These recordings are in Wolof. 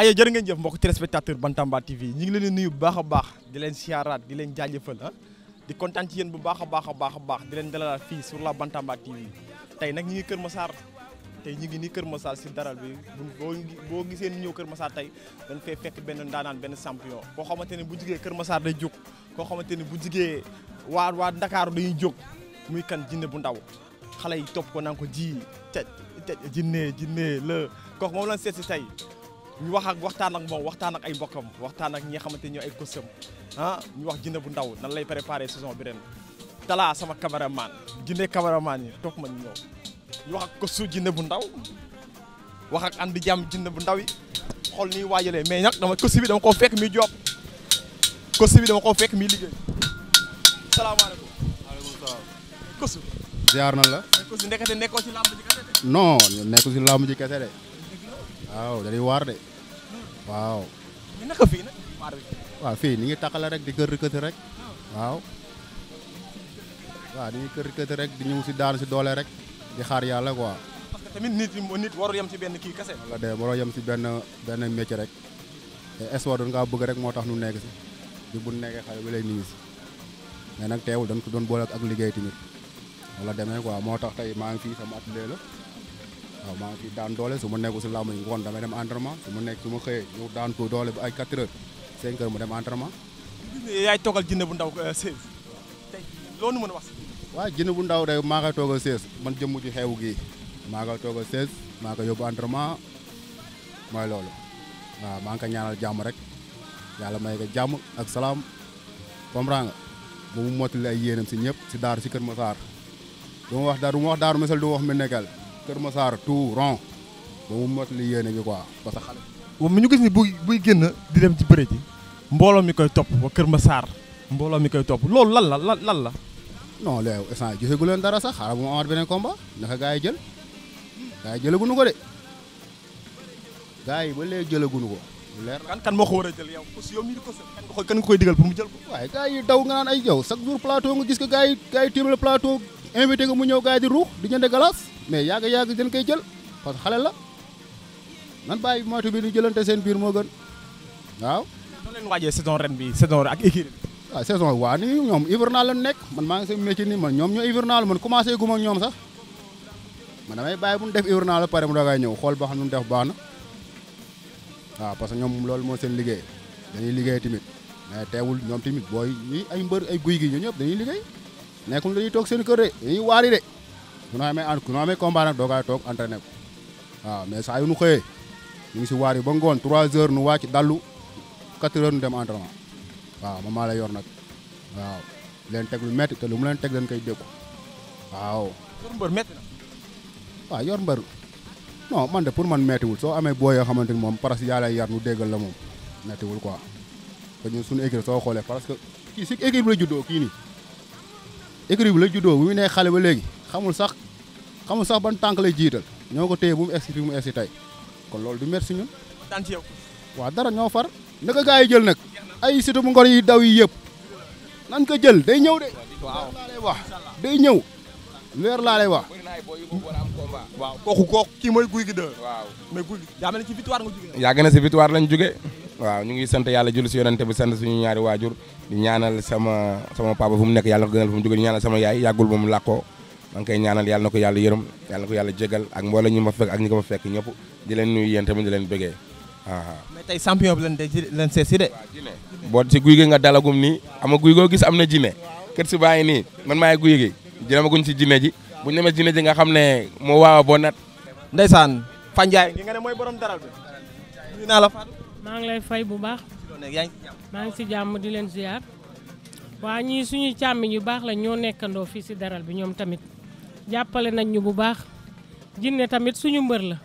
ay jërë ngeen jëf mbokk téléspectateur Bantamba TV ñu ngi leen di nuyu bu baax a baax di leen siyaaraat di leen jaajëfal di kontaan ci yéen bu baax a baax di leen dalalaat fii sur la Bantamba TV tey nag ñu ngi Kër Massar tey ñu ngi nii Kër Massar si daral bi boo gisee ni ñëw Kër Massar tey dañ fay fekk benn ndaanaan benn champion koo xamante ne bu jugee Kër Massar day jóg koo xamante ne bu jugee waa Ndakaaru dañuy jóg muy kan Jinne bu ndaw xale yi topp ko naan ko jinne la kooku moom lañ seet si tey ñu waxtaan ak moom waxtaan ak ay mbokkam waxtaan ak ñi nga xamante ne ñoo ay kosam ñu wax Jinne bu ndaw nan lay préparé saison bi ren Talla sama cameraman Jinne cameraman yi topp ma ñu ñëw ñu wax ak kosu Jinne bu ndaw wax ak andi jàmm Jinne bu ndaw yi xool ni waajalee mais nag kosu bi dama koo fekk mi job kosu bi dama koo fekk mi liggéey salaamaaleykum. maaleykum salaam. kosu. ziar na la. kosu ndekete nekkoo ci làmb ji kese de. non ñu nekku si làmb ji kese de. waaw dañuy waar de. waaw. ñu naka fii nag waar bi. waaw fii ni ngi taxale rek di kër kër rek. waaw. waaw ni ngi kër rek di ñëw si daan si doole rek di xaar yàlla quoi. parce que tamit nit warul yem ci benn kii kese. wala de waroo yem si benn métier rek. te sport doon ngaa bëgg rek moo tax nu nekk si. di bu nekkee xale ba lay nii si. mais nag teewul dañ ko doon boole ak liggéey tamit. wala demee quoi moo tax tey maa ngi fii sama atelier la. waaw maa ngi fii daan doole su ma nekku si làmb yi ngoon damay dem entraînement su ma xëyee ñëw daan ko doole ba ay 4 heures 5 heures mu dem entraînement. yaay toogal Jinne bu ndaw 16 tey loolu mën a wax. waaw Jinne bu ndaw de maa koy toogal 16 man jëmm ci xewu gii maa koy toogal 16 maa koy yóbbu entraînement mooy loolu waaw maa ngi ko ñaanal jàmm rek yàlla may ko jàmm ak salaam comprends nga ba mu mottali ay yéenam si ñëpp si daaru si Kër Massar du ma wax daaru mesal du ma wax mi nekkal Kër Massar tout rond ba mu mottali yéene bi quoi parce que xale. mu ñu gis ni buy génn di dem ci bëre ji mbooloo mi koy topp ba Kër Massar mbooloo mi koy topp loolu lan la. non léegi instant gisagu leen dara sax xaaral bu ma amaat beneen combat naka gars yi jël gars yi jëlaguñu ko de gars yi ba léegi jëlaguñu ko. leer kan moo ko war a jël yow parce que yow mii di ko kan nga koy digal pour mu jël ko. waaye gars yi daw nga naan ay yow chaque jour plateau nga gis ko gars yi tiimale plateau invité nga mu ñëw gars yi di ruux di jënde glace mais yàgg dañ koy jël parce que xale la nan bàyyi moytu bi di jëlante seen biir moo gën waaw. noo leen waajee saison ren bi saison ak équipe bi. waaw saison waa ni ñoom hivernal la nekk man maa ngi seen métier nii man ñoom ñoo hivernal man commencé guma ak ñoom sax man damay bàyyi bu ñu def hivernal la pare mu doogay ñëw xool ba xam nu mu def baax na waaw parce que ñoom loolu moo seen liggéey dañuy liggéey tamit mais teewul ñoom tamit booy ñi ay mbër ay guy gi ñoo ñëpp dañuy liggéey nekkul dañuy toog seen kër de dañuy waari de ku nu amee combat nag doogaay toog entraîné ko waaw mais saa yu nu xëyee ñu ngi si waari ba ngoon 3 heures nu wàcc dallu 4 heures nu dem entraînement waaw man maa lay yor nag waaw leen teg lu métti te lu mu leen teg dañ koy déggu waaw. yor mbër métti na. waaw yor mbër non man de pour man méttiwul soo amee boo yoo xamante ni moom parce que yàlla yar nu déggal la moom méttiwul quoi te ñun suñu équipe soo xoolee parce que kii si équipe la juddoo kii nii équipe la juddoo bu mu nee xale ba léegi xamul sax ban tànk lay jiital ñoo ko téye bu mu egsi fi mu egsi tey kon loolu du métti si ñun. daan ci yow. waaw dara ñoo far naka gaa yi jël nag. ay Siteu bu Ngor yi daw yi yëpp nan ko jël day ñëw de. waaw laa lay wax day ñëw leer laa lay wax. waaw kooku kii mooy guy gi de. waaw mais guy gi daa mel ni ci victoire nga jógee. yàgg na si victoire lañ jóge waaw ñu ngi sant yàlla julli si yonente bi sant suñu ñaari waajur di ñaanal sama papa fu mu nekk yàlla na ko gënal fu mu jóge di ñaanal sama yaay yàggul ba mu làkkoo maa ngi koy ñaanal yàlla na ko yàlla yërëm yàlla na ko yàlla jégal ak mboolem ñi ma fekk ak ñi ko ma fekk ñëpp di leen nuyu yéen tamit di leen bëggee mais tey champion bi leen seet si de. boo si guy gi nga dalagum nii ama guy goo gis am na jinne kër si bàyyi nii man maay guy gi dina ma guñ si jinne ji bu ñu demee jinne ji nga xam ne moo waawa boo nat ndeysaan Fanjaay gi nga ne mooy borom daral bi ñu naa la Fatou. maa ngi lay fay bu baax maa ngi si jàmm di leen ziar waa ñii suñuy càmmiñ yu baax la ñoo nekkandoo fii si daral bi ñoom tamit jàppale nañ ñu bu baax jinne tamit suñu mbër la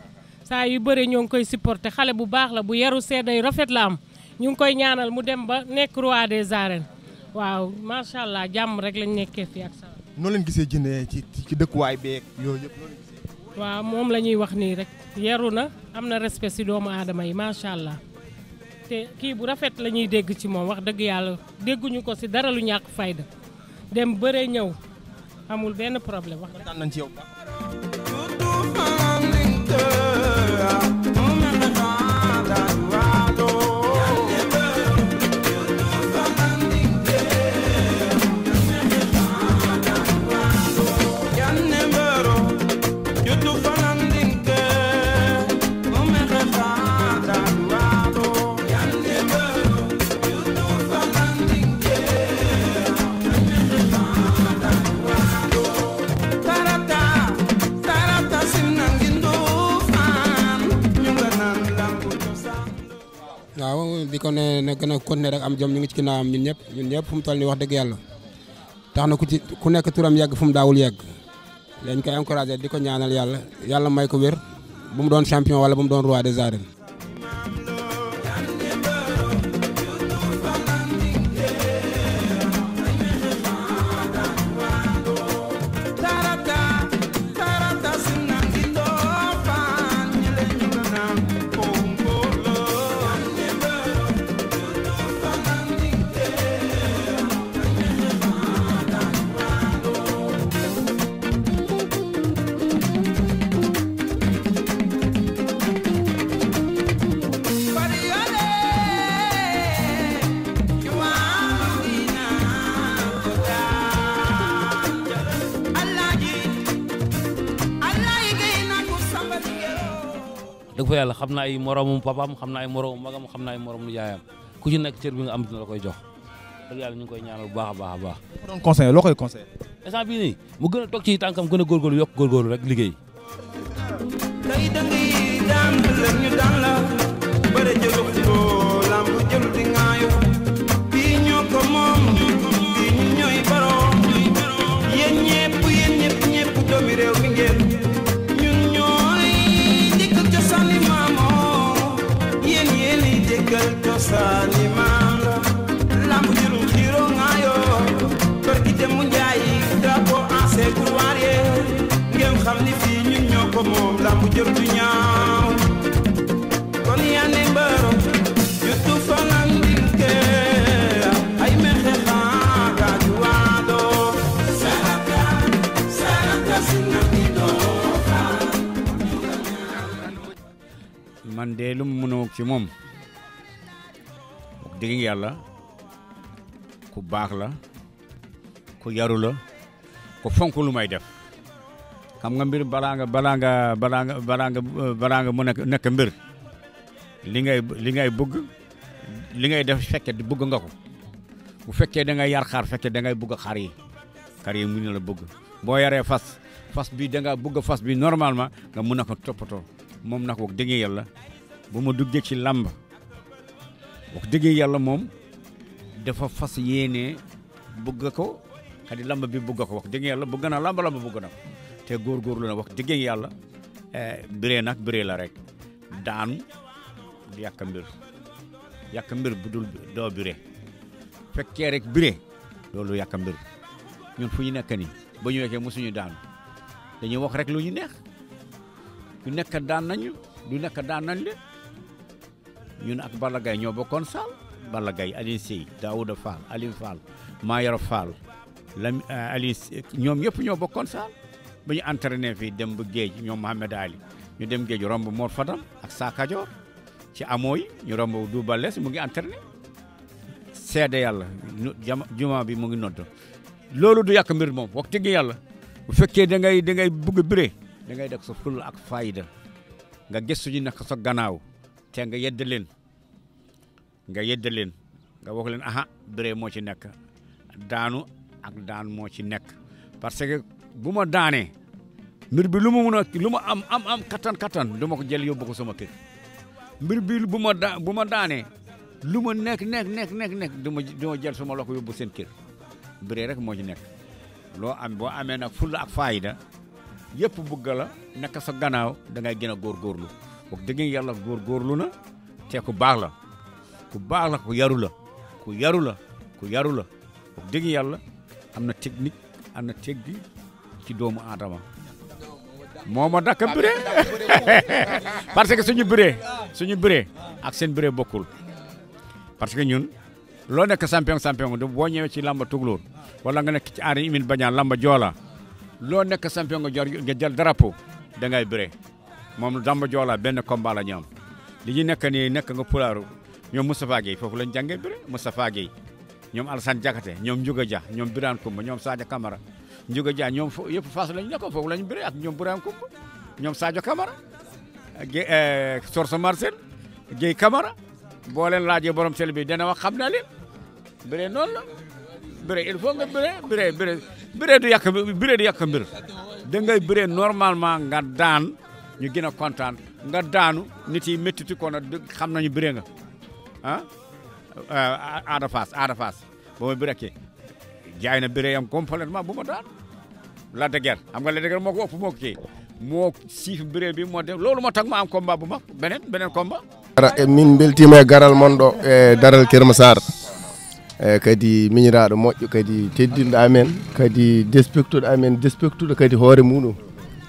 saa yu bëre ñoo ngi koy supporté xale bu baax la bu yaru seeda yu rafet la am ñu ngi koy ñaanal mu dem ba nekk roi des arènes waaw macha allah jàmm rek lañ nekkee fii ak sa noo leen gisee jinne ci dëkkuwaay beeg yooyu yëpp noo leen gisee. waaw moom la ñuy wax nii rek yaru na am na respect si doomu aadama yi macha allah te kii bu rafet la ñuy dégg ci moom wax dëgg yàlla dégguñu ko si dara lu ñàkk fayda dem bëre ñëw amul benn problème wax dëgg nañ ci yow. Wow. waaw di ko ne gën a continuer rek am jom ñu ngi ci ginnaawam ñun ñëpp fu mu toll nii wax dëgg yàlla tax na ku nekk turam yegg fu mu daawul yegg lañ koy encouragé di ko ñaanal yàlla may ko wér bu mu doon champion wala bu mu doon roi des arènes. dëgg fa yàlla xam naa ay moromum papaam xam naa ay moromum magam xam naa ay moromum yaayam ku ci nekk cër bi nga am dina la koy jox dëgg yàlla ñu ngi koy ñaanal bu baax a baax a baax. bu doon conseil loo koy conseil. instant bii nii mu gën a toog ci tànkam gën a góorgóorlu yokk góorgóorlu rek liggéey. tey da ngay daan ëllëg ñu daan la bëre jëlu xuloo lamb jëlu di ŋaayo bii ñoo ko moom bii ñu ñooy borom yéen ñëpp doomi réew mi ngeen ñun ñooy dikkal cosaani maamoo yéen yi dikkal cosaani maam la lamb jëlu xiiroo ŋaayo kër gi dem mu njaay drapeau ancien couloir ngeen xam ni fii ñun ñoo ko moom lamb jël du ñaaw kon yaa ne mbaro yutu fanan dinke ay mexe xaaga juwaado saraka sinakido man de lu mu mën a ci moom wax dëgg yàlla ku baax la ku yaru la ku fonk lu may def xam nga mbir balaa nga mu nekk mbir li ngay bëgg li ngay def fekke bëgg nga ko bu fekkee da ngay yar xar fekkee da ngay bëgg xar yi mu ne la bëgg boo yaree fas bi da nga bëgg fas bi normalement nga mun a ko toppatoo moom nag wax dëgg yàlla bu ma duggee ci làmb wax dëgg yàlla moom dafa fas yéene bëgg ko xadi làmb bi bëgg ko wax dëgg yàlla bëgg na làmb bëgg na te góorgóorlu na wax dëgg yàlla bëree la rek daanu du yàq mbir bu dul doo bëree fekkee rek bëree loolu yàq mbir ñun fu ñu nekk nii ba ñu wekkee mosuñu daanu dañuy wax rek lu ñu neex du nekk daan nañu du nekk daan nañ le ñun ak Balla Gaye ñoo bokkoon saal Balla Gaye Alioune Seye Daouda Fall Aline Fall Mayoro Fall Aliou ñoom yëpp ñoo bokkoon saal ba ñu entraîné fii dem ba géej ñoom Mohamed Ali ñu dem géej romb Mor Fadam ak Sakadior ci amoo yi ñu romb du Bales mu ngi entraîné seede yàlla juma bi mu ngi nodd loolu du yàq mbir moom wax dëgg yàlla bu fekkee da ngay bëgg bëree da ngay def sa ful ak fayda nga gëstu ñu nekk sa gannaaw te nga yedd leen nga wax leen aha bëree moo ci nekk daanu ak daan moo ci nekk parce que bu ma daanee mbir bi lu ma am kattan du ma ko jël yóbbu ko sama kër mbir bi bu ma daanee lu ma nekk du ma jël sama loxo yóbbu seen kër bëree rek moo ci nekk boo amee nag fulla ak faayda yëpp bëgg la nekk sa gannaaw da ngay gën a góorgóorlu wax dëgg yàlla góorgóorlu na te ku baax la ku yaru la wax dëgg yàlla am na technique am na teggi ci doomu aadama moo ma dakk bëree parce que suñu bëree ak seen bëree bokkul parce que ñun loo nekk champion boo ñëwee ci lamba tuglóor wala nga nekk ci aari imin bañaan lamba joola loo nekk champion nga jël drapeau da ngay bëree moom lamba joola benn combat la ñu am li ñu nekk nii nekk nga pulaaru ñoom Moustapha Gueye foofu lañ jàngee bëree Moustapha Gueye ñoom Alassane Diakhaté ñoom Ndiouga Dia ñoom Birane Koumba ñoom Sadio Camara Ndiouga Dia ñoom yëpp Fass lañu nekkoon foofu lañu bëree ak ñoom Birane Koumba ñoom Sadio Camara Sorso Marcel Gueye Camara boo leen laajee borom sel bi dana wax xam naa leen bëree noonu la bëree il faut nga bëree du yàq mbir da ngay bëree normalement nga daan ñu gën a kontaan nga daanu nit yi méttiti ko na xam nañu bëree nga Ada Fass ba ma bërekkee jaay na bëre yam complètement bu ma daan Lac de Guiers xam nga Lac de Guiers moo ko ëpp moo ko kii moo siif bëre bi moo def loolu moo tax ma am combat bu mag beneen combat. min beltima e garal mon ɗo e daral Kermassar kadi miñiraɗo moƴƴo kadi teddinɗo amen kadi despectuɗo amen despectuɗo kadi hoore muɗum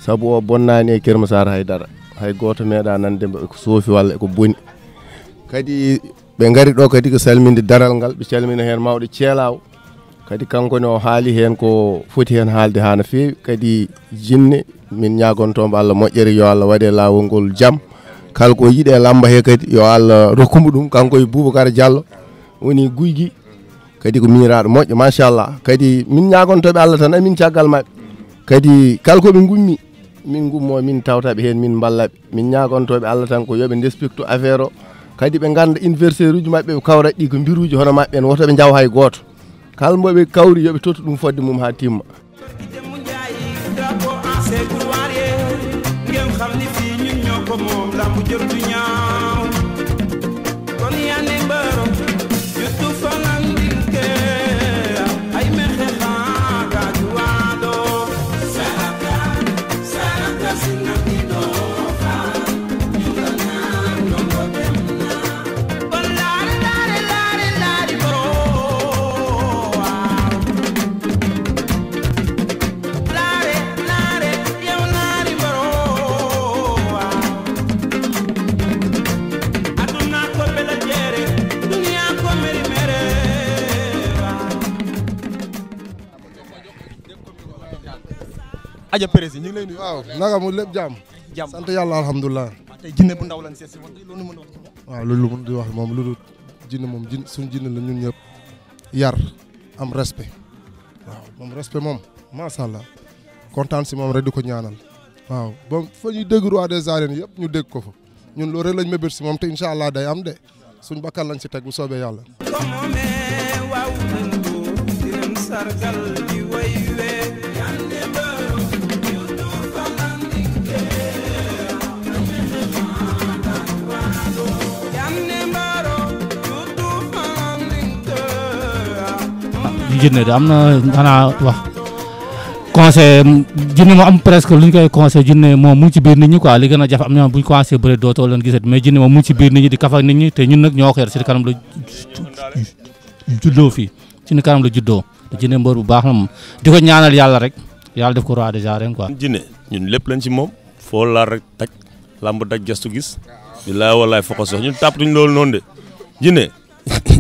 saabu o bonnani e Kermassar haydara hay goto meeɗa nande ko soofi walla eko boni kadi ɓe gari ɗo kadi ko salminde daral ngal ɓe calmina hen mawɗo Ceelaw kadi kankone o haali hen ko foti hen haalde ha no fewi kadi jinne min ñagontomo Allah moƴƴere yo Allah waɗe lawol ngol jaam kala ko yiiɗe lamba he kadi yo Allah rokkumo ɗum kanko e Boubacar Diallo woni Gouygui kadi ko miñiraɗo moƴƴo machallah kadi min ñagontoɓe Allah tan amin caggal mabɓe kadi kala koɓe gummi min gummo min tawtaɓe hen min ballaɓe min ñagontoɓe Allah tan ko yoɓe despectu affaire o kadi ɓe ganda universitaire uji mabɓe ɓe kawrat ɗi ko mbiruji hono mabɓe en wotoɓe jaw hay goto kala mboɓe kawri yoɓe tottu ɗum fodde mum ha timma Aja Prési ñu ngi lay nuyu. waaw naka mu lépp jàmm. sant yàlla alhamdulilah. tey jinne bu ndaw lañ seet si loolu mën a wax. waaw loolu mën di wax moom lu dul jinne moom suñu jinne la ñun ñëpp yar am respect waaw moom respect moom macha allah kontaan si moom rek di ko ñaanal waaw ba fa ñuy dégg roi des arènes yëpp ñu dégg ko fa ñun loolu rek lañ mébét si moom te incha allah day am de suñ bakkan lañ si teg bu soobee yàlla. jinne de am na xanaa wax conseil jinne moo am presque lu ñu koy conseil jinne moom mu ngi ci biir nit ñi quoi li gën a jafe am na bu ñu commencé bëre dootoo leen gisat mais jinne moom mu ngi ci biir nit ñi di kaf ak nit ñi te ñun nag ñoo ko yor si kanam la juddoo fii ci kanam la juddoo te jinne mbër bu baax la moom di ko ñaanal yàlla rek yàlla def ko roi des arènes quoi. jinne ñun lépp lañ ci moom foo laal rek taj lamb daj gestu gis billaay wallaay foo ko sox ñun tàppatuñ loolu noonu de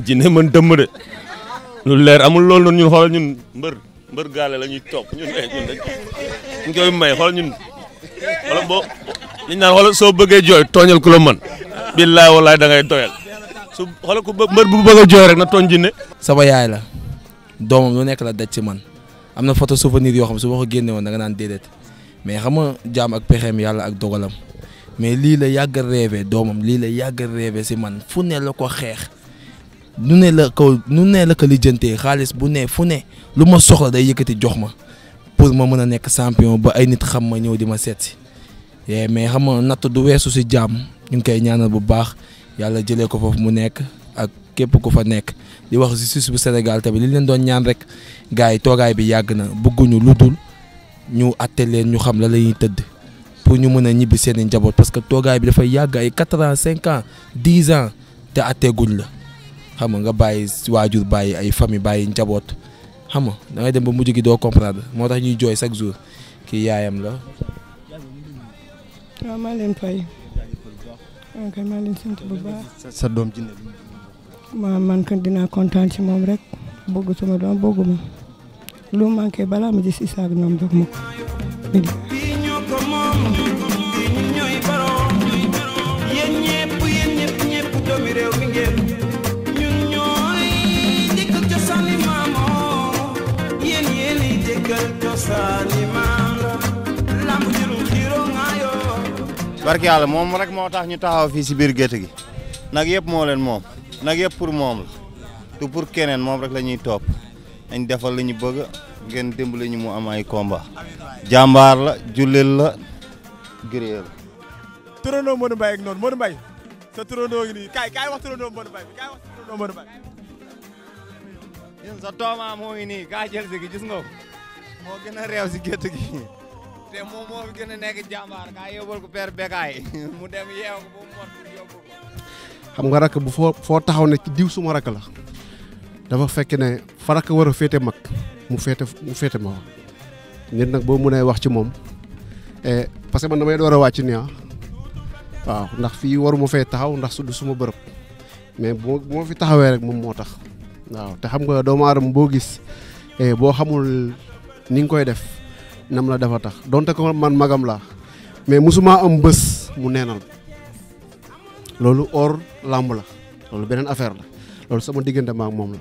jinne mën dëmm de lu leer amul loolu noonu ñun xoolal ñun mbër gaale la ñuy topp ñun ñu koy may xoolal ñun xoolal boo liñ naan xoolal soo bëggee jooy tooñal ku la mën billaay wallaay da ngay doyal su xoolal ku mbër bu bëgg a jooy rek na tooñ jinne sama yaay la doomam lu nekk la daj ci man am na photo souvenir yoo xam su ma ko génne woon da nga naan déedéet mais xam nga jaam ak pexeem yàlla ak dogalam mais lii la yàgg a rêvé doomam lii la yàgg a rêvé si man fu ne la ko xeex nu ne la ko lijjantee xaalis bu ne fu ne lu ma soxla day yëkkati jox ma pour ma mën a nekk champion ba ay nit xam ma ñëw di ma seet si mais xam nga natt du weesu si jaam ñu ngi koy ñaanal bu baax yàlla jëlee ko foofu mu nekk ak képp ku fa nekk di wax justice bu Sénégal tamit li leen doon ñaan rek gars yi toogaay bi yàgg na bëgguñu lu dul ñu atte leen ñu xam la la ñuy tëdd pour ñu mën a ñibbi seen i njaboot parce que toogaay bi dafay yàgg ay 4 ans 5 ans 10 ans te atteeguñ la. xam nga bàyyi waajur bàyyi ay famille bàyyi njaboot xam nga da ngay dem ba mujj gi doo comprendre moo tax ñuy jooy chaque jour kii yaayam la. waaw maa leen fay. ok maa leen sant bu baax. sa doom jinne man kan dinaa kontaan ci moom rek bëgg sama doom bëggu ma lu manqué balaa ma gis Issa ak ñoom jox ma ko. barki yàlla moom rek moo tax ñu taxaw fii si biir gétt gi nag yëpp moo leen moom nag yëpp pour moom la du pour keneen moom rek la ñuy topp dañ defal li ñu bëgg ngeen dimbali ñu mu am ay combat jàmbaar la jullil la gëree la turandoo Modou Mbaye ak noonu Modou Mbaye sa turandoo ngi nii kaay wax turandoo Modou Mbaye bi kaay wax turandoo Modou Mbaye. ñun sa tooma moo ngi nii kaa jël si gis nga ko moo gën a réew si gétt gi te moom moo fi gën a nekk jàmbaar kaa yóbbal ko père Bekaay mu dem yeew ko ba mu mot yóbbu ko. xam nga rakk bu foo taxaw ne ci diw suma rakk la dafa fekk ne fa rakk war a féete mag mu féete ma nit nag boo mënee wax ci moom parce que man damay door a wàcc nii waaw ndax fii waruma fee taxaw ndax su du suma bërëb mais bu ma fi taxawee rek moom moo tax waaw te xam nga doomu aadama boo gis boo xamul ni nga koy def nam la dafa tax donte ko man magam laa mais musuma am bés mu neenal loolu hors làmb la loolu beneen affaire la loolu sama diggante ma ak moom la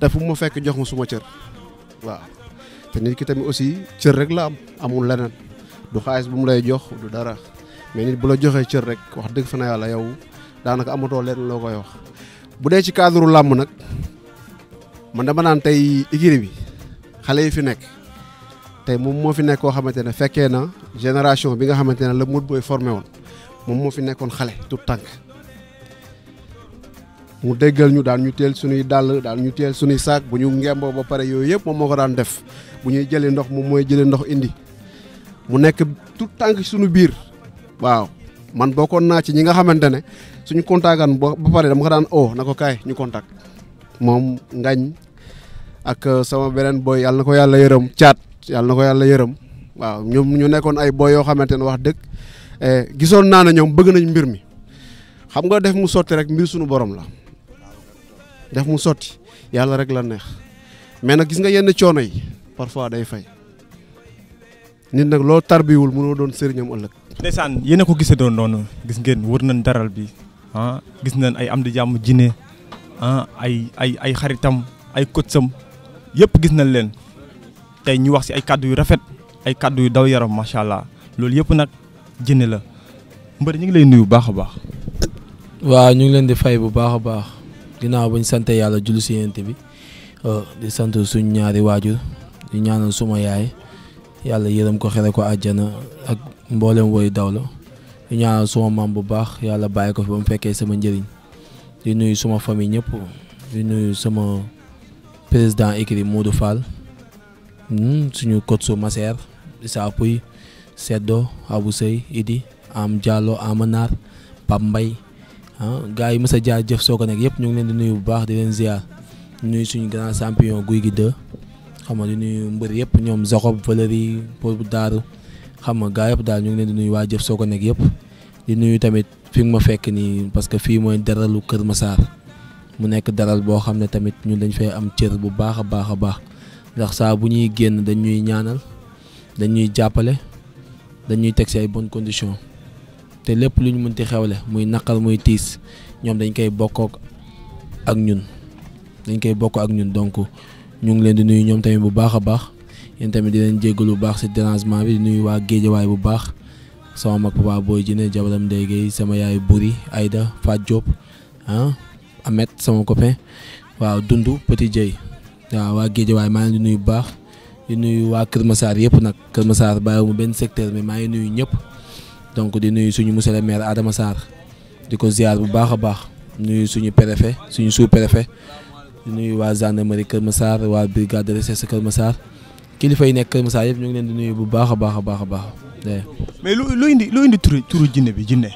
te fu ma fekk jox ma suma cër waaw te nit ki tamit aussi cër rek la am amul leneen du xaalis bu mu lay jox du dara mais nit bu la joxee cër rek wax dëgg fa na yàlla yow daanaka amatoo leen loo koy wax. bu dee ci cadre làmb nag man dama naan tey écurie bi xale yi fi nekk tey moom moo fi nekk koo xamante ne fekkee na génération bi nga xamante ne la Modou Boy formé woon moom moo fi nekkoon xale tout tànk mu déggal ñu daan ñu teel suñuy dàll daan ñu teel suñuy saak bu ñu ngemboo ba pare yooyu yëpp moom moo ko daan def bu ñuy jëlee ndox moom mooy jëlee ndox indi mu nekk tout tànk suñu biir waaw man bokkoon naa ci ñi nga xamante ne suñu contactan ba pare dama ko daan na ko kaay ñu contact moom ngañ ak sama beneen boy yàlla na ko yàlla yërëm caat yàlla na ko yàlla yërëm waaw ñoom ñu nekkoon ay boy yoo xamante ne wax dëgg gisoon naa ne ñoom bëgg nañ mbir mi xam nga def mu sotti rek mbir suñu borom la def mu sotti yàlla rek la neex mais nag gis nga yenn coono yi parfois day fay nit nag loo tarbiwul mënoo doon sëriñam ëllëg. ndeysaan yéen a ko gisee doon noonu gis ngeen wër nañ daral bi gis nañ ay am di jàmm jinne ay xaritam ay coacham yëpp gis nañ leen tey ñu wax si ay kàddu yu rafet ay kàddu yu daw yaram macha allah loolu yëpp nag jinne la mbër ñu ngi lay nuyu bu baax a baax. waaw ñu ngi leen di fay bu baax a baax ginnaaw bañ sant yàlla julli si yéent bi di sant suñ ñaari waajur di ñaanal suma yaay yàlla yërëm ko xere ko àjjana ak mboolem woy daw la di ñaanal suma maam bu baax yàlla bàyyi ko fi ba mu fekkee sama njëriñ di nuyu suma famille ñëpp di nuyu sama président écurie Modou Fall suñu coach su Maser Issa Pouy Seddo Abou Sey Idi Am Diallo Amanar Pape Mbaye gars yi mës a jaar jëf soo ko nekk yëpp ñu ngi leen di nuyu bu baax di leen ziar di nuyu suñu grand champion Guy gi 2 xam nga di nuyu mbër yëpp ñoom Zakob Valérie Paul bu Daaru xam nga gars yëpp daal ñu ngi leen di nuyu waa jëf soo ko nekk yëpp di nuyu tamit fi nga ma fekk nii parce que fii mooy daralu Kër Massar mu nekk daral boo xam ne tamit ñun dañ fay am cër bu baax a baax a baax ndax saa bu ñuy génn dañuy ñaanal dañuy jàppale dañuy teg ci ay bonnes conditions te lépp lu ñu mënti xewle muy naqar muy tiis ñoom dañ koy bokk ak ñun donc ñu ngi leen di nuyu ñoom tamit bu baax a baax yéen tamit di leen jéggalu bu baax ci dérangement bi di nuyu waa Géejawaay bu baax sama mag Papa Boy Djiné jabaram Ndeye Gueye sama yaay Buri Aïda Fat Diop Ahmed sama copain waaw Dundu Petit Dieye waaw waa Géejawaay maa ngi di nuyu bu baax di nuyu waa Kër Massar yëpp nag Kër Massar bàyyiwuma benn secteur mais maa ngi nuyu ñëpp donc di nuyu suñu monsieur le maire Adama Sarr di ko ziar bu baax a baax nuyu suñu préfet suñu sous-préfet di nuyu waa gendarmerie Kër Massar waa brigade de recherche Kër Massar kilifa yi nekk Kër Massar yëpp ñu ngi leen di nuyu bu baax a baax a baax a baax. mais lu indi turu jinne bi jinne.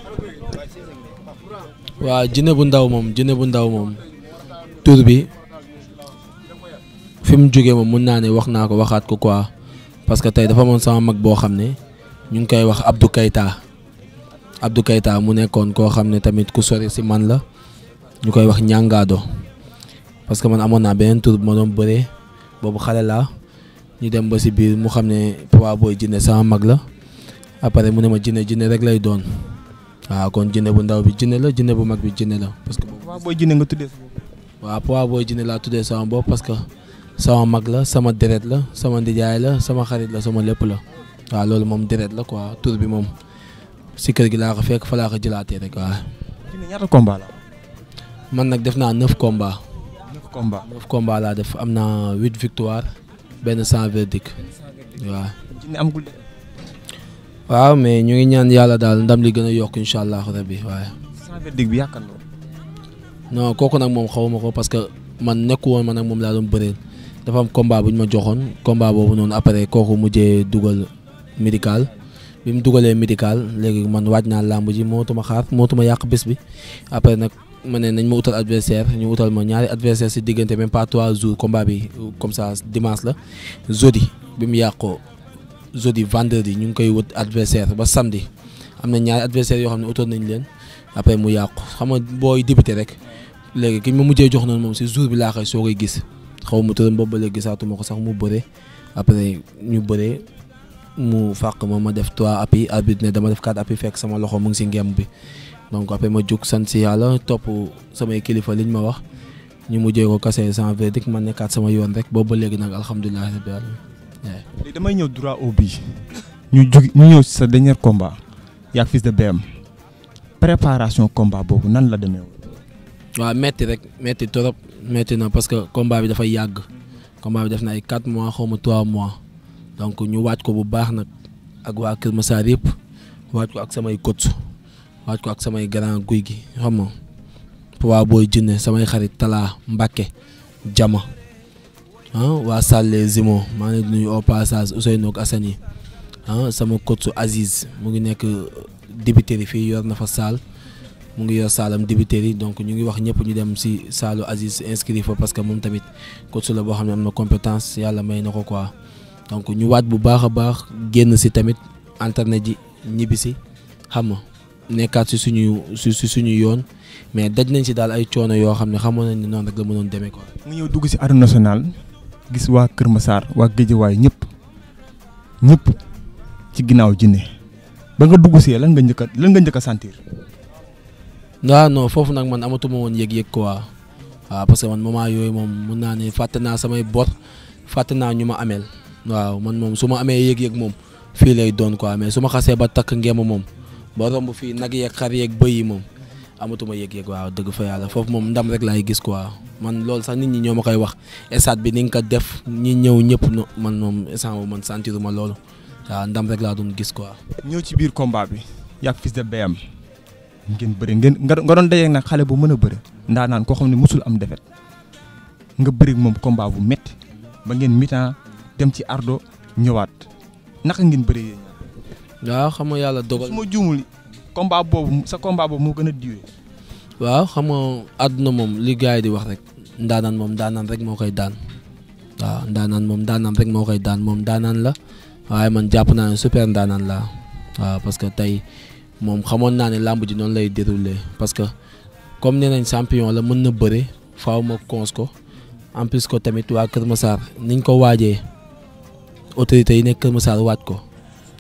waaw jinne bu ndaw moom tur bi fi mu jógee moom mun naa ne wax naa ko waxaat ko quoi parce que tey dafa amoon sama mag boo xam ne ñu ngi koy wax Abdou Keita mu nekkoon koo xam ne tamit ku sori si man la ñu koy wax ñàngaado parce que man amoon naa beneen tur bu ma doon bëree boobu xale laa ñu dem ba si biir mu xam ne Papa Boy Djiné sama mag la après mu ne ma jinne rek lay doon waaw kon jinne bu ndaw bi jinne la jinne bu mag bi jinne la parce que Papa Boy Djiné nga tuddee sa bopp. waaw Papa Boy Djiné laa tuddee sama bopp parce que sama mag la sama deret la sama ndijaay la sama xarit la sama lépp la waaw loolu moom deret la quoi tur bi moom si kër gi laa ko fekk fa laa ko jëlaatee rek waaw. jinne ñaata combat la. man nag def naa 9 combats. 9 combats laa def am naa 8 victoires benn 100 verdict waaw. jinne amagul. waaw mais ñu ngi ñaan yàlla daal ndam li gën a yokk incha allah rabbi waaye. sans verdict bi yaakaar naa. non kooku nag moom xawma ko parce que man nekku woon man nag moom laa doon bëreel dafa am combat bu ñu ma joxoon combat boobu noonu après kooku mujjee dugal médical bi mu dugalee médical léegi man waaj naa làmb ji mootuma xaar mootuma yàq bés bi après nag ma ne nañ ma utal adversaire ñu utal ma ñaari adversaire si diggante même pas 3 jours combat bi comme ça dimanche la jeudi bi mu yàqoo jeudi vendredi ñu ngi koy wut adversaire ba samedi am na ñaari adversaire yoo xam ne utal nañ leen après mu yàqu xam nga booy débuté rek léegi ki ma mujjee jox noonu moom si jour bi laa koy soo koy gis xaw ma tëram boobu ba léegi gisaatuma ko sax mu bëre après ñu bëree mu fàq ma def 3 appuis arbitre ne dama def 4 appuis fekk sama loxo mu ngi si ngemb bi donc après ma jóg sant si yàlla topp samay kilifa liñ ma wax ñu mujjee ko kase sans verdict man nekkaat sama yoon rek boobu ba léegi nag alhamdulilah rabbil alamin. léegi damay ñëw droit au but ñu ñëw si sa dernier combat yaa Fils de BM préparation combat boobu nan la demee woon. waaw metti rek metti trop metti na parce que combat bi dafay yàgg combat bi def na ay 4 mois xaw ma 3 mois donc ñu waaj ko bu baax nag ak waa Kër Massar yëpp waaj ko ak samay coach waaj ko ak samay grand guy gi xam nga waa booy jinne samay xarit Talla Mbacke Jama waa Sallé Zimo maa ngi nuyu au passage Ousseynou ak Assani sama coach Aziz mu ngi nekk dibiteri fii yor na fa saal mu ngi yor saalam dibiteri donc ñu ngi wax ñëpp ñu dem si saalu Aziz inscrit fa parce que moom tamit coach la boo xam ne am na compétence yàlla may na ko quoi donc ñu waaj bu baax a baax génn si tamit internet ji ñibbi si xam nga nekkaat si suñu yoon mais daj nañ si daal ay coono yoo xam ne xamoon nañ ne noonu rek la mënoon demee quoi. nga ñëw dugg si arène nationale gis waa Kër Massar waa Guédiawaye ñëpp ci ginnaaw jinne ba nga dugg see lan nga njëkk a sentir. waaw non foofu nag man amatuma woon yëg-yëg quoi waaw parce que man moment yooyu moom mun naa ne fàtte naa samay bor fàtte naa ñu ma ameel waaw man moom su ma amee yëg-yëg moom fii lay doon quoi mais su ma xasee ba takk ngeem moom ba romb fii nag yeeg xar yeeg bëy yi moom amatuma yëg-yëg waaw dëgg fa yàlla foofu moom ndam rek laay gis quoi man loolu sax nit ñi ñoo ma koy wax stade bi ni nga ko def ñi ñëw ñëpp man moom instant boobu man sentiruma loolu waaw ndam rek laa doon gis quoi. ñëw ci biir combat bi yaa Fils de BM ngeen bëri nga doon dajeeg nag xale bu mën a bëri ndaa naan koo xam ne musul am defet nga bëri moom combat bu métti ba ngeen mi-temps dem ci ardo ñëwaat naka ngeen bëri yéen waaw xam nga yàlla dogal su ma juumul combat boobu moo gën a diwee. waaw xam nga àdduna moom li gars yi di wax rek ndaanaan moom ndaanaan rek moo koy daan waaw ndaanaan moom ndaanaan rek moo koy daan moom ndaanaan la waaye man jàpp naa ne super ndaanaan la waaw parce que tey moom xamoon naa ne làmb ji noonu lay déroulé parce que comme nee nañ champion la mën na bëre faaw ma cons ko en plus que tamit waa Kër Massar niñ ko waajee autorités yi nekk Kër Massar waaj ko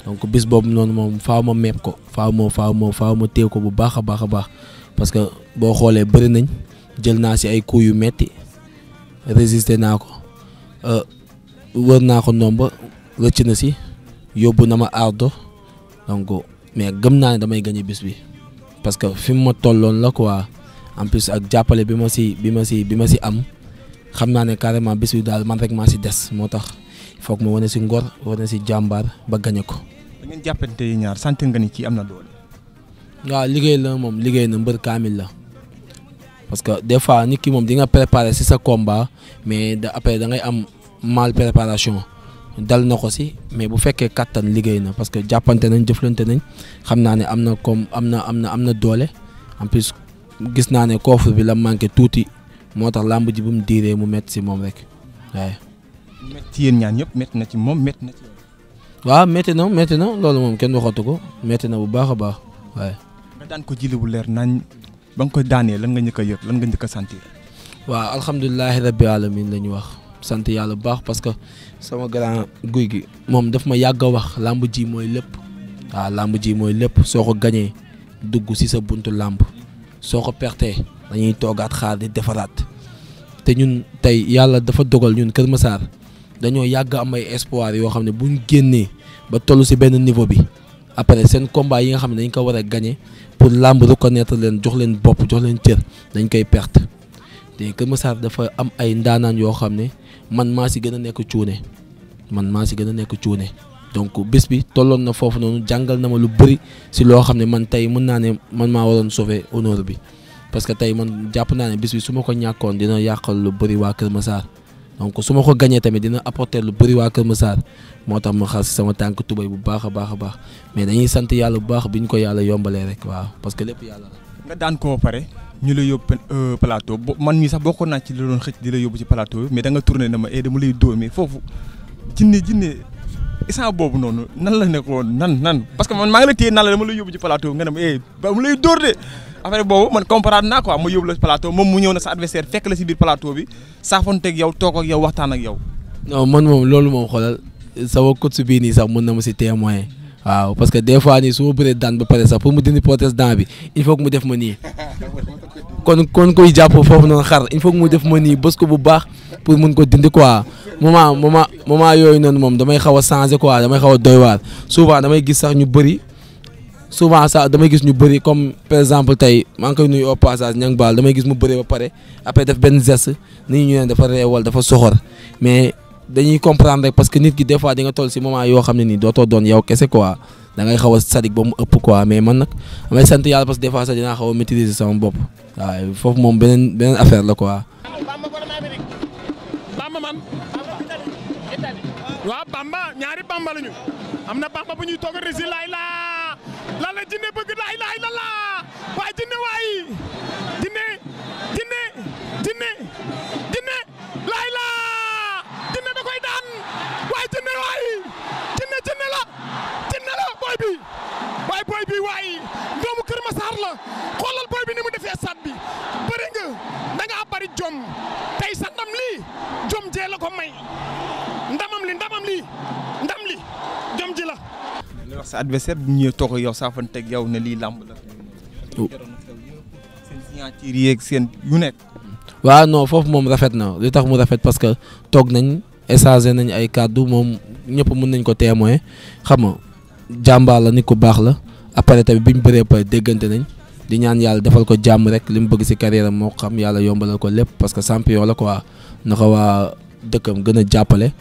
donc bis boobu noonu moom faaw ma meeb ko faaw ma téew ko bu baax a baax a baax parce que boo xoolee bëri nañ jël naa si ay coups yu metti résister naa ko wër naa ko nomba rëcc na si yóbbu na ma ardo donc mais gëm naa ne damay gagné bis bi parce que fi mu ma tolloon la quoi en plus ak jàppale bi ma si am xam naa ne carrément bis bi daal man rek maa si des moo tax foog ma wane si ngor wane si jàmbaar ba gagné ko. da ngeen jàppante yi ñaar sant nga ni kii am na doole. waaw liggéey la moom liggéey na mbër kaamil la parce que des fois nit ki moom di nga préparer si sa combat mais après da ngay am mal préparation. dal na ko si mais bu fekkee kattan liggéey na parce que jàppante nañ jëflante nañ xam naa ne am na comme am na doole en plus gis naa ne coffre bi la manqué tuuti moo tax làmb ji bu mu diiree mu métti si moom rek waaye. métti yéen ñaan ñëpp métti na ci moom métti na ci. waaw métti na loolu moom kenn waxatu ko métti na bu baax a baax waaye. nga daan ko jëli bu leer nañ ba nga ko daanee lan nga njëkk a yëg lan nga njëkk a sentir. waaw alhamdulilah rabbil alamin la ñu wax. sant yàlla bu baax parce que sama grand guy gi moom daf ma yàgg a wax làmb ji mooy lépp waaw làmb ji mooy lépp soo ko gañee dugg ci sa buntu làmb soo ko pertee dañuy toogaat xaar di defaraat te ñun tey yàlla dafa dogal ñun Kër Massar dañoo yàgg am ay espoir yoo xam ne buñ génnee ba toll ci benn niveau bi après seen combat yi nga xam ne dañ ko war a gañe pour làmb reconnaître leen jox leen bopp jox leen cër dañ koy perte te Kër Massar dafa am ay ndaanaan yoo xam ne man maa si gën a nekk cuune donc bés bi tolloon na foofu noonu jàngal na ma lu bëri si loo xam ne man tey mën naa ne man maa waroon sauver honneur bi parce que tey man jàpp naa ne bés bi su ma ko ñàkkoon dina yàqal lu bëri waa Kër Massar donc su ma ko gañee tamit dina apporter lu bëri waa Kër Massar moo tax ma xar si sama tànk tubay bu baax a baax a baax mais dañuy sant yàlla bu baax bi ñu ko yàlla yombalee rek waaw parce que lépp yàlla la. nga daan ko ba pare ñu la yóbbu plateau man mii sax bokkoon naa ci li doon xëcc di la yóbbu ci plateau mais da nga tourné na ma dama lay dóor mais foofu jinne instant boobu noonu nan la nekkoon nan parce que man maa ngi la téye nan la dama lay yóbbu ci plateau nga ne ma ba mu lay dóor de affaire boobu man comprendre naa quoi ma yóbbu la plateau moom mu ñëw na sa adversaire fekk la si biir plateau bi saafonteeg yow toog ak yow waxtaan ak yow. non man moom loolu moom xoolal sama coach bii nii sax mën na ma si témoin waaw parce que des fois nii su ma bëree daan ba pare sax pour mu dindi protège dent bi il faut que mu def ma nii kon koy jàpp foofu noonu xar il faut que mu def ma nii bës ko bu baax pour mun ko dindi quoi moment yooyu noonu moom damay xaw a changé quoi damay xaw a doy waar souvent damay gis sax ñu bëri comme par exemple tey maa ngi koy nuyu au passage ñang baal damay gis mu bëri ba pare après def benn geste nit ñu ne dafa reewal dafa soxor mais dañuy comprendre rek parce que nit ki des fois di nga toll si moment yoo xam ne nii dootoo doon yow kese quoi da ngay xaw a sadik ba mu ëpp quoi mais man nag damay sant yàlla parce que des fois sax dinaa xaw a maîtriser sama bopp waaw foofu moom beneen affaire la quoi. Bamba man waaw Bamba ñaari Bamba lañu am na Bamba bu ñuy toog a rési laay la jinne bëgg laay la waaye jinne jinne laay la jinne da koy daan waaye jinne la booy bi waaye doomu Kër Massar la xoolal booy bi ni mu defee sat bi bëri nga da ngaa bari jom tey sa ndam lii jom jee la ko may ndam li jom ji la. li wax sa adversaire bu ñëwee toog ak yow saafanteeg yow ne lii làmb la. seen signature yeeg seen yu nekk. waaw non foofu moom rafet na li tax mu rafet parce que toog nañ échanger nañ ay kàddu moom ñëpp mën nañ ko témoin xam nga jàmbaar la nit ku baax la après tamit bi ñu bëree pare déggante nañ di ñaan yàlla defal ko jàmm rek li mu bëgg si carrière am moo xam yàlla yombalal ko lépp parce que champion la quoi naka waa dëkkam gën a jàppale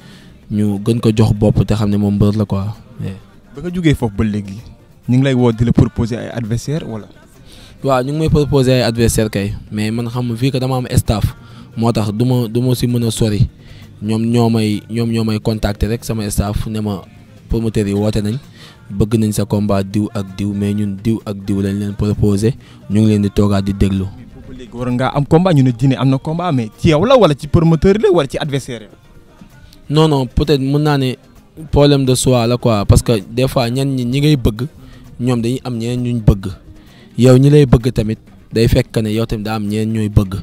ñu gën ko jox bopp te xam ne moom mbër la quoi. ba nga jógee foofu ba léegi ñu ngi lay woo di la proposer ay adversaire wala. waaw ñu ngi may proposer ay adversaire kay mais man xam nga fii que dama am staff moo tax du ma si mën a sori ñoom ñoo may contacter rek sama staff ne ma promoteurs yi woote nañ bëgg nañ sa combat diw ak diw mais ñun diw ak diw lañ leen proposer ñu ngi leen di toogaat di déglu. boobu léegi war ngaa am combat ñu ne Djiné am na combat mais ci yow la wala ci promoteur la wala ci adversaire non peut-être mën naa ne problème de choix la quoi parce que des fois ñi ngay bëgg ñoom dañuy am ñeneen ñuñ bëgg. yow ñi lay bëgg tamit day fekk ne yow tamit daa am ñeen ñooy bëgg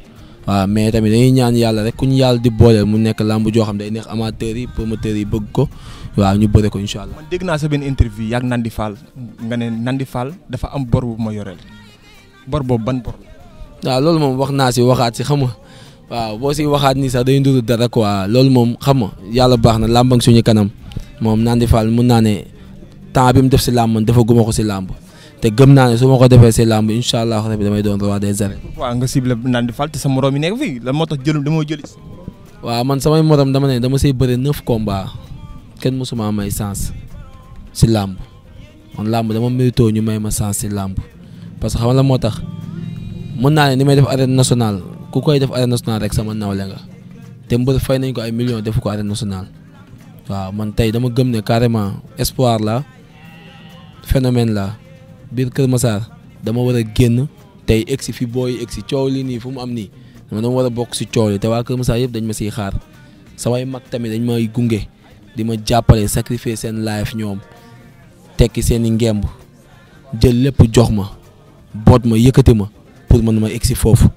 waaw mais tamit dañuy ñaan yàlla rek ku ñu yàlla di booleel mu nekk làmb joo xam day neex amateurs yi promoteurs yi bëgg ko waaw ñu bëre ko incha allah. man dégg naa sa benn interview yaag Nandi Fall nga ne Nandi Fall dafa am bor bu ma yoreel bor boobu ban bor la. waaw loolu moom wax naa si waxaat si xam nga waaw boo si waxaat nii sax day nduru dara quoi loolu moom xam nga yàlla baax na làmb ak suñu kanam moom Nandi Fall mun naa ne temps bi mu def si làmb man dafa guma ko si làmb. te gëm naa ne su ma ko defee si làmb incha allah rabi damay doon roi des arènes. pourquoi nga ciblé Nandi Fall te sa morom yi nekk fii lan moo tax dama jëli. waaw man samay morom dama ne dama say bëre 9 combats kenn mësuma may sens si làmb man làmb dama mérito ñu may ma sens si làmb parce que xam la moo tax mën naa ne ni may def arène nationale ku koy def arène nationale rek sama nawle nga te mbër fay nañ ko ay millions defu ko arène nationale waaw man tey dama gëm ne carrément espoir la phénomène la. biir Kër Massar dama war a génn tey egsi fi booy egsi coow li nii fu mu am nii dama war a bokk si coow li te waa Kër Massar yëpp dañ ma siy xaar samay mag tamit dañ may gunge di ma jàppale sacrifier seen life ñoom tekki seen i ngemb jël lépp jox ma boot ma yëkkati ma pour man ma egsi foofu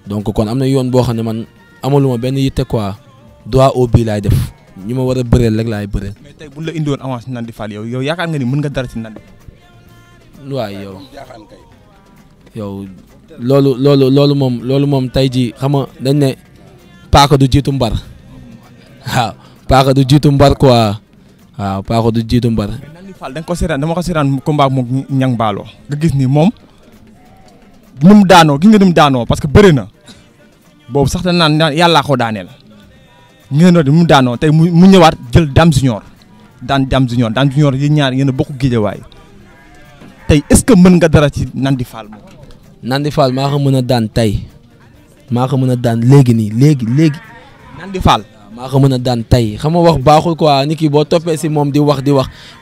donc kon am na yoon boo xam ne man amaluma benn yitte quoi droit au but laay def ñu ma war a bëreel rek laay bëreel. mais tey buñ la indiwoon avance Nandi Fall yow yaakaar nga ni mën nga dara ci Nandi. waay yow loolu moom tey ji xam nga dañ ne paaka du jiitu mbar waaw paaka du jiitu mbar quoi waaw paaka du jiitu mbar. Nandi Fall da nga ko seetaan dama ko seetaan combat moom ñang baaloo nga gis ni moom ni mu daanoo gis nga ni mu daanoo parce que bëri na boobu sax dañ naan yàllaa ko daaneel ngeen doon ni mu daanoo tey mu ñëwaat jël Dame Junior daan junior yéen ñaar yéen a bokk géejawaay tey est-ce que mën nga dara ci Nandi Fall moom. Nandi Fall maa ko mën a daan tey maa ko mën a daan léegi nii léegi. Nandi Fall. maa ko mën a daan tey xam nga wax baaxul quoi nit ki boo toppee si moom di wax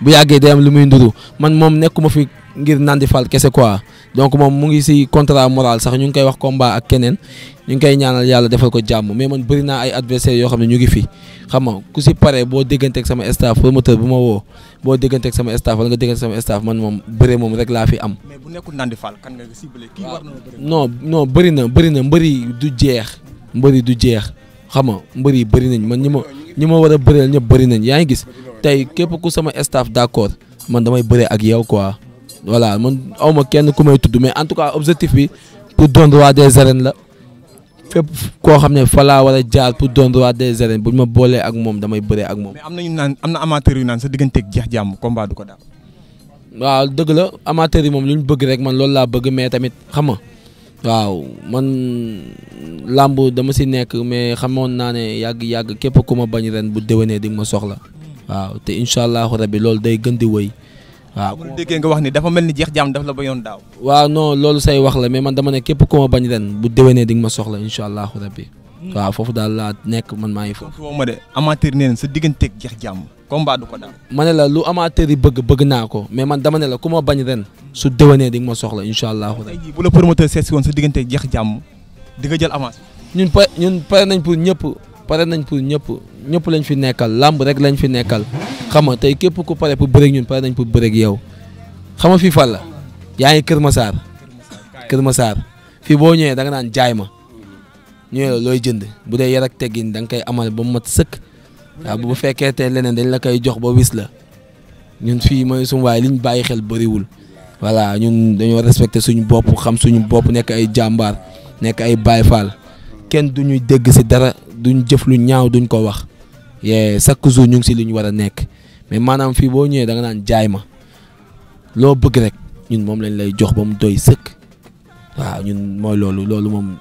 bu yàggee day am lu muy nduru man moom nekkuma fi ngir Nandi Fall kese quoi donc moom mu ngi si contrat moral sax ñu ngi koy wax combat ak keneen ñu ngi koy ñaanal yàlla defal ko jàmm mais man bëri naa ay adversaires yoo xam ne ñu ngi fi xam nga ku si pare boo dégganteeg sama staff promoteur bu ma woo boo dégganteeg sama staff wala nga dégganteeg sama staff man moom bëre moom rek laa fi am. mais bu nekkul Nandi Fall kan nga ciblé kii war na bëri. non bëri na mbëri du jeex xam nga mbër yi bëri nañ man ñi ma war a bëreel ñëpp bëri nañ yaa ngi gis tey képp ku sama staff d'accord man damay bëree ak yow quoi voilà man awma kenn ku may tudd mais en tout cas objectif bi pour doon roi des arènes la fépp koo xam ne fa laa war a jaar pour doon roi des arènes bu ñu ma boolee ak moom damay bëree ak moom. mais am na amateur yu naan sa digganteeg jeex jàmm combat du ko daal. waaw dëgg la amateur yi moom lu ñu bëgg rek man loolu laa bëgg mais tamit xam nga waaw man làmb dama si nekk mais xamoon naa ne yàgg képp ku ma bañ ren bu déwénee di nga ma soxla waaw te incha allahu rabi loolu day gën di wëy waaw. bu déggee nga wax ni dafa mel ni jeex jàmm daf la bañoon daaw. waaw non loolu say wax la mais man dama ne képp ku ma bañ ren bu déwénee di nga ma soxla incha allahu rabi waaw foofu daal laa nekk man maa ngi foofu. ma de amateur nee na sa digganteeg jeex jàmm combat du ko daal. ma ne la lu amateur yi bëgg naa ko mais man dama ne la ku ma bañ ren su déwénee di nga ma soxla incha allahu rabi. bu la promoteur seet si woon sa digganteeg jeex jàmm di nga jël avance. ñun pare nañ pour ñëpp lañ fi nekkal làmb rek lañ fi nekkal xam nga tey képp ku pare pour bëreeg ñun pare nañ pour bëreeg yow xam nga fii fan la yaa ngi Kër Massar fii boo ñëwee da nga naan jaay ma ñëwee la looy jënd bu dee yar ak teggin da nga koy amal ba mu mat sëkk waaw bu fekkee te leneen dañ la koy jox ba wis la ñun fii mooy suñu waay liñ bàyyi xel bëriwul voilà ñun dañoo respecté suñu bopp xam suñu bopp nekk ay jàmbaar nekk ay Baay Faal kenn duñuy dégg si dara duñ jëf lu ñaaw duñ ko wax chaque jour ñu ngi si li ñu war a nekk mais maanaam fii boo ñëwee da nga naan jaay ma loo bëgg rek ñun moom lañ lay jox ba mu doy sëkk waaw ñun mooy loolu moom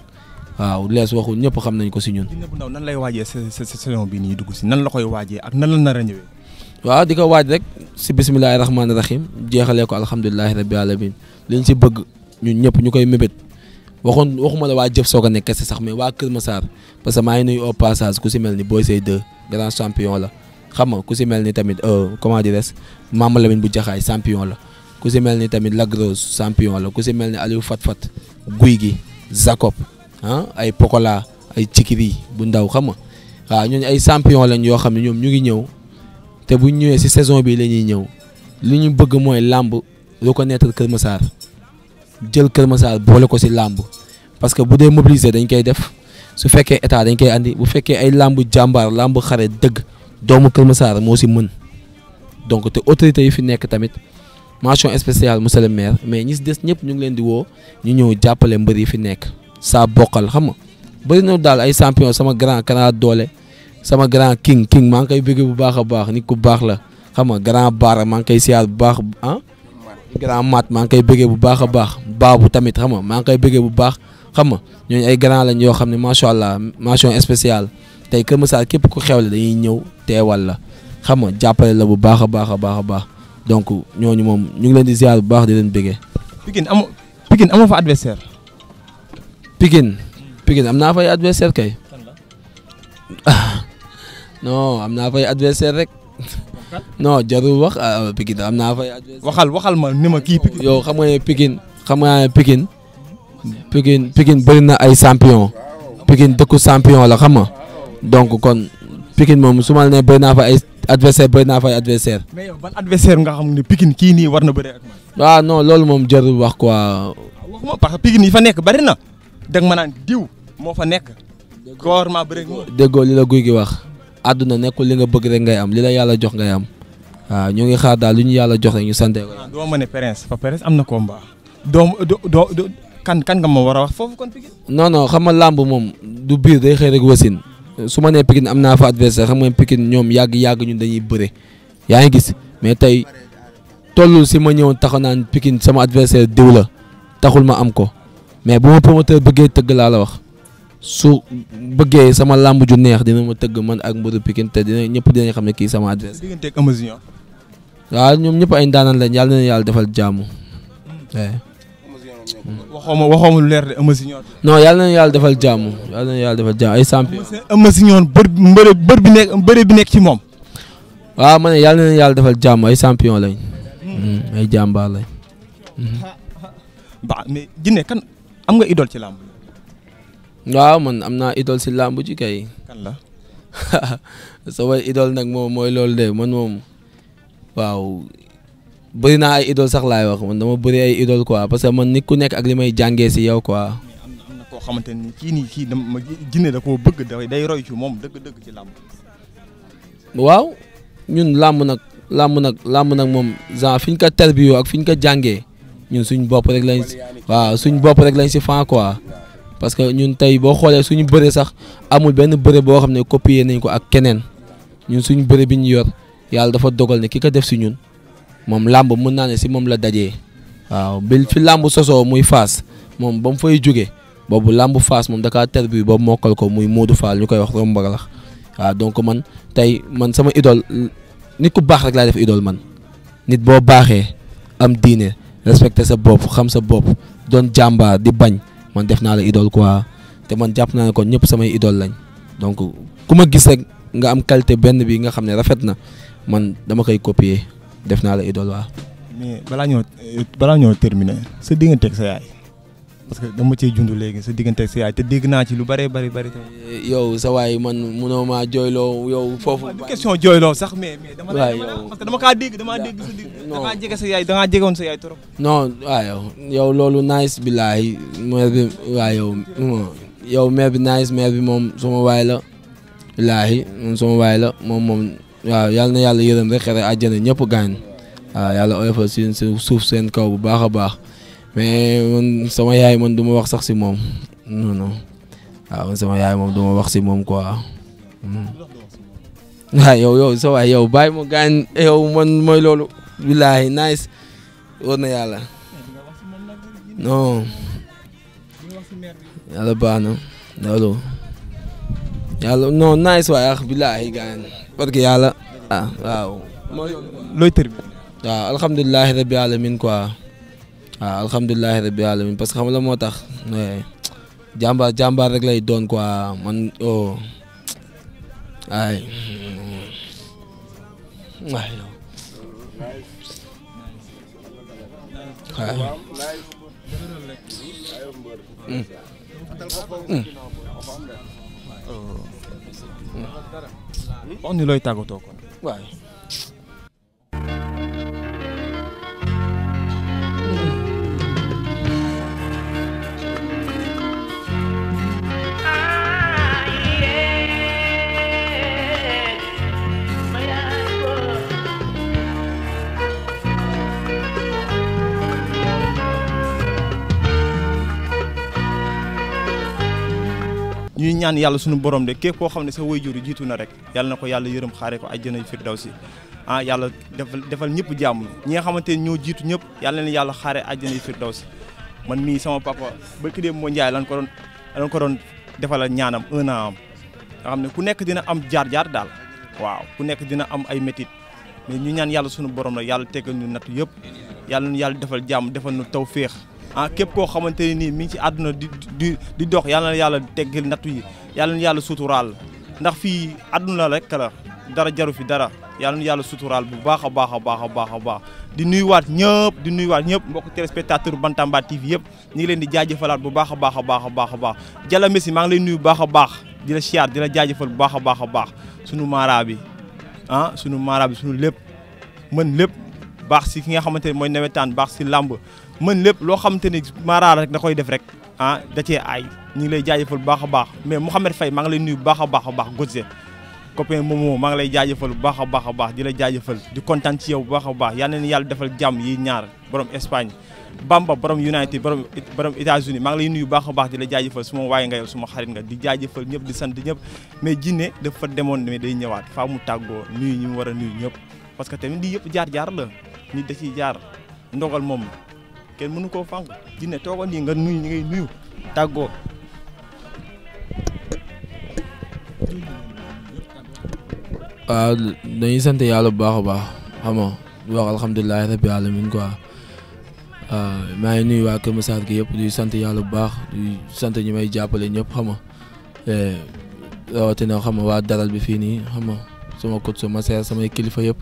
waaw lees waxul ñëpp xam nañ ko si ñun. Dina bu Ndaw nan lay waajee sa saison bi nii dugg si nan la koy waajee ak nan la nar a ñëwee. waaw di ko waaj rek si bisimilahi rahmaani rahim jeexalee ko alhamdulilahi rabbi alamin liñ si bëgg ñun ñëpp ñu koy mébét waxuma la waa jëf soog a nekk kese sax mais waa Kër Massar parce que maa ngi nuyu au passage ku si mel ni Boy Sey 2 grand champion la xam nga ku si mel ni tamit comment dirais Mama Lamine bu Jaxaay champion la ku si mel ni tamit Lagros champion la ku si mel ni Aliou Fat Guy gi Jacob ay Pokola ay Cikiri bu ndaw xam nga waaw ñooñu ay champion lañ yoo xam ne ñoom ñu ngi ñëw te buñ ñëwee si saison bi la ñuy ñëw li ñu bëgg mooy làmb reconnaître Kër Massar jël Kër Massar boole ko si làmb parce que bu dee mobiliser dañ koy def su fekkee état dañ koy andi bu fekkee ay làmb jàmbaar làmb xare dëgg doomu Kër Massar moo si mën donc te autorités yi fi nekk tamit mention spéciale monsieur le maire mais ñi si des ñëpp ñu ngi leen di woo ñu ñëw jàppale mbër yi fi nekk saa bokkal xam nga bëri na daal ay champion sama grand Kara Doole sama grand king maa ngi koy bëgg bu baax a baax nit ku baax la xam nga grand Baara maa ngi koy siyaar bu baax grand mat maa ngi koy bëggee bu baax a baax baabu tamit xam nga maa ngi koy bëggee bu baax xam nga ñooñu ay grand lañ yoo xam ne macha allah mention spéciale tey Kër Massar képp ku xewle dañuy ñëw teewal la xam nga jàppale la bu baax a baax donc ñooñu moom ñu ngi leen di ziar bu baax di leen bëggee. Pikine amoo fa adversaire. Pikine am naa fay adversaire kay. non am naa fay adversaire rek. non jarul wax Pikine am naa fay adversaire. waxal ma ni ma kii Pikine. yow xam nga ne Pikine bëri na ay champion. Pikine dëkku champion la xam nga donc kon Pikine moom su ma nee bëri naa fa ay adversaire bëri naa fa ay adversaire. mais yow ban adversaire nga xam ne Pikine kii nii war na bëri ak man. waaw non loolu moom jarul wax quoi. waxuma parce que Pikine yi fa nekk bëri na. dégg ma naan diw moo fa nekk. góor maa bëri déggoo li la guy gi wax. àdduna nekkul li nga bëgg rek ngay am li la yàlla jox ngay am waaw ñu ngi xaar daal lu ñu yàlla jox rek ñu sante ko. doo ma ne Prince am na combat. kan nga ma war a wax foofu kon Pikine. non xam nga làmb moom du biir day xëy rek wasin su ma nee Pikine am naa fa adversaire xam nga Pikine ñoom yàgg ñun dañuy bëre yaa ngi gis mais tey tollul si ma ñëw taxaw naan Pikine sama adversaire diw la taxul ma am ko mais bu ma promoteur bëggee tëgg laa la wax su bëggee sama làmb ju neex dina ma tëgg man ak mbëru Pikine te ñëpp dinañ xam ne kii sama adversaire. digganteeg Eumeu Junior waaw ñoom ñëpp ay ndaanaan lañ yàlla na yàlla defal jàmm. waxooma lu leer de Eumeu Junior. non yàlla na yàlla defal jàmm yàlla na yàlla defal jàmm ay champion. Eumeu Junior bëri bi nekk ci moom. waaw ma ne yàlla na yàlla defal jàmm ay champion lañ. ay jàmbaar lañ. ba mais Jinne kan am nga idole ci làmb. waaw man am naa idole si làmb ji kay. kan la. sama idole nag moom mooy loolu de man moom waaw bëri naa ay idole sax laay wax man dama bëri ay idole quoi parce que man nit ku nekk ak li may jàngee si yow quoi. am na koo xamante ni kii dama Jinne da koo bëgg day roy ci moom dëgg-dëgg ci làmb. waaw ñun làmb nag moom genre fi ñu ko terbiyoo ak fi ñu ko jàngee ñun suñ bopp rek lañ suñ bopp rek lañ si fan quoi. parce que ñun tey boo xoolee suñu bëre sax amul benn bëre boo xam ne copier nañ ko ak keneen ñun suñu bëre bi ñu yor yàlla dafa dogal ne ki ko def si ñun moom làmb mën naa ne si moom la dajee waaw bi fi làmb sosoo muy Fass moom ba mu fay jóge boobu làmb Fass moom dakaa ter bi ba mokkal ko muy Modou Fall ñu koy wax rombagalax waaw donc man tey man sama idole nit ku baax rek laay def idole man nit boo baaxee am diine respecté sa bopp xam sa bopp doon jàmbaar di bañ man def naa la idole quoi te man jàpp naa ne kon ñëpp samay idole lañ donc ku ma gis rek nga am qualité benn bi nga xam ne rafet na man dama koy copier def naa la idole waaw. mais balaa ñoo terminer sa digganteeg sa yaay parce que dama cee jund léegi sa digganteeg sa yaay te dégg naa ci lu bari. yow sa waay man munoo maa jooyloo yow foofu. du question jooyloo sax mais dama waay yow parce que dama kaa dégg damaa dégg sa digg. da ngaa jege sa yaay da ngaa jegewoon sa yaay trop. non waaw yow loolu nice billahi mère bi waaw yow mère bi nice mère bi moom sama waay la billahi moom sama waay la moom waaw yàlla na yàlla yërëm rek xere àjjana ñëpp gaañ waaw yàlla oyofal seen suuf seen kaw bu baax a baax mais man sama yaay man du ma wax sax si moom non waaw man sama yaay moom du ma wax si moom quoi waaw yow sa waay yow bàyyi ma gaañ yow man mooy loolu billahi nice war na yàlla non yàlla baax na loolu yàlla non nice waay ah billahi gaañ parce que yàlla waaw looy tër bi waaw alhamdulilahi rabbi alamin quoi waaw alhamdulilahi rabbi alamin parce que xam la moo tax jàmbaar rek lay doon quoi man ay wax ni looy tàggatoo kon waay ñuy ñaan yàlla suñu borom de képp koo xam ne sa waajur jiitu na rek yàlla na ko yàlla yërëm xaare ko àjjana firdawsi yàlla defal ñëpp jàmm ñi nga xamante ne ñoo jiitu ñëpp yàlla na yàlla xaare àjjana firdawsi man mii sama papa barki dem moo Njaay lan ko doon defal ñaanam 1 an am nga xam ne ku nekk dina am jaar-jaar daal waaw ku nekk dina am ay métit mais ñu ñaan yàlla suñu borom la yàlla teggal ñu natt yëpp yàlla na yàlla defal jàmm defal ñu tawféex képp koo xamante ne nii mi ngi ci àdduna di dox yàlla na yàlla teggal nattu yi yàlla na yàlla suturaal ndax fii àdduna rek la dara jaru fi dara yàlla na yàlla suturaal bu baax a baax a baax a baax a baax di nuyuwaat ñëpp mbokk téléspectateur Bantamba TV yëpp ñu ngi leen di jaajëfalaat bu baax a baax a baax a baax a baax Jalla Messi maa ngi lay nuyu bu baax a baax di la siyaar di la jaajëfal bu baax a baax a baax sunu maara bi sunu lépp mën lépp baax si ki nga xamante ne mooy nawetaan baax si làmb mën lépp loo xamante ni maara rek da koy def rek da cee ay ñu ngi lay jaajëfal bu baax a baax mais Mouhamed Faye maa ngi lay nuyu bu baax a baax a baax Godze copain Momo maa ngi lay jaajëfal bu baax a baax a baax di la jaajëfal di kontaan ci yow bu baax a baax yal na yàlla defal jàmm yi ñaar borom Espagne Bamba borom United borom États-Unis maa ngi lay nuyu bu baax a baax di la jaajëfal suma waaye nga yow suma xarit nga di jaajëfal ñëpp di sant ñëpp mais Jinne dafa demoon mais day ñëwaat faa mu tàggoo nuyu ñi mu war a nuyu ñëpp parce que tamit lii yëpp jaar-jaar la nit da ciy jaar ndogal moom kenn mënu koo fànq Jinne toogal nii nga nuyu ñi ngay nuyu tàggoo waaw dañuy sant yàlla bu baax a baax xam nga di wax alhamdulilah rabbi alamin quoi maa ngi nuyu waa Kër Massar gi yëpp di sant yàlla bu baax di sant ñi may jàppale ñëpp xam nga rawatina xam nga waa daral bi fii nii xam nga sama coach sama seer samay kilifa yëpp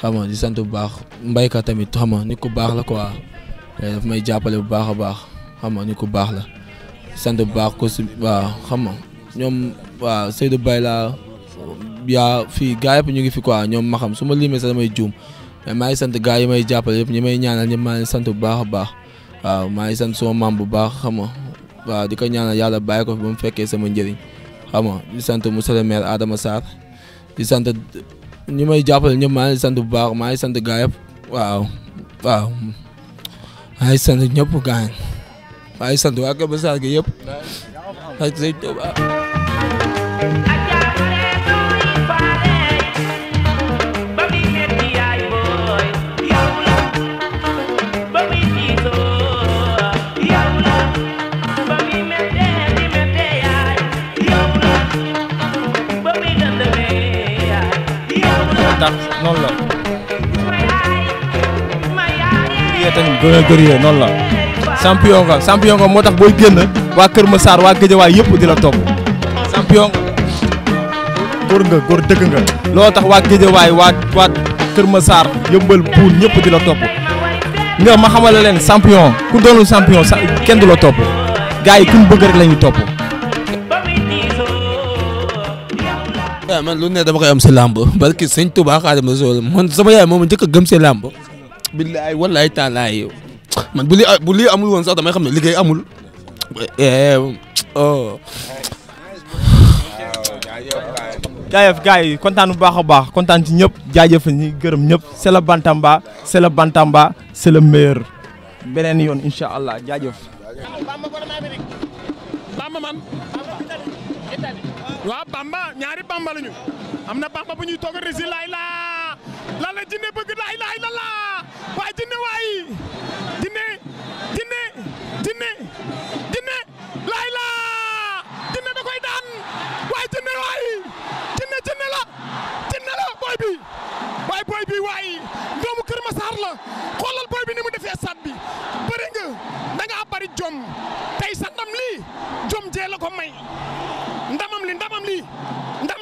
xam nga di sant bu baax mbayka tamit xam nga nit ku baax la quoi daf may jàppale bu baax a baax xam nga nit ku baax la sant bu baax ko si waaw xam nga ñoom waaw Seydou Baye la yaa fii gaa yëpp ñu ngi fi quoi ñoom ma xam su ma limee sax damay juum mais maa ngi sant gaa yi may jàppale yëpp ñi may ñaanal ñëpp maa ngi sant bu baax a baax waaw maa ngi sant sama maam bu baax xam nga waaw di ko ñaanal yàlla bàyyi ko fi ba mu fekkee sama njëriñ xam nga di sant monsieur le maire Adama Sarr di sant ñi may jàppale ñëpp maa ngi sant bu baax maa ngi sant gaa yëpp waaw waaw maa ngi sant ñëpp gaa yi maa ngi sant waa Kër Massar gi yëpp ak say tax noonu la yee tamit gën a gërëyee noonu la champion nga moo tax booy génn waa Kër Massar waa Guédiawaye yëpp di la topp champion nga góor dëgg nga loolu tax waa Guédiawaye waa Kër Massar yëmbal Poul ñëpp di la topp nga ma xamale leen champion ku doonul champion kenn du la topp gars yi ku ñu bëgg rek la ñuy topp. waaw man lu ne dama koy am si làmb barki sëñ Tuubaa Xaadimu Rasuul man sama yaay moom njëkk a gëm si làmb billaay wallaay taalaay man bu lii amul woon sax damay xam ne liggéey amul jaajëf gars yi kontaan bu baax a baax kontaan ci ñëpp jaajëf ñi gërëm ñëpp c'est le Bantamba c'est le Bantamba c'est le meilleur beneen yoon incha allah jaajëf. waaw Bamba ñaari Bamba lañu am na Bamba bu ñuy toog a rési laay laa lan la jinne bëgg laay laay la laa waaye jinne waay jinne laay laa jinne da koy daan waaye jinne waay jinne la booy bi waaye booy bi waay doomu Kër Massar la xoolal booy bi ni mu defee stade bi bëri nga da ngaa bari jom tey sa ndam lii jom jee la ko may ndam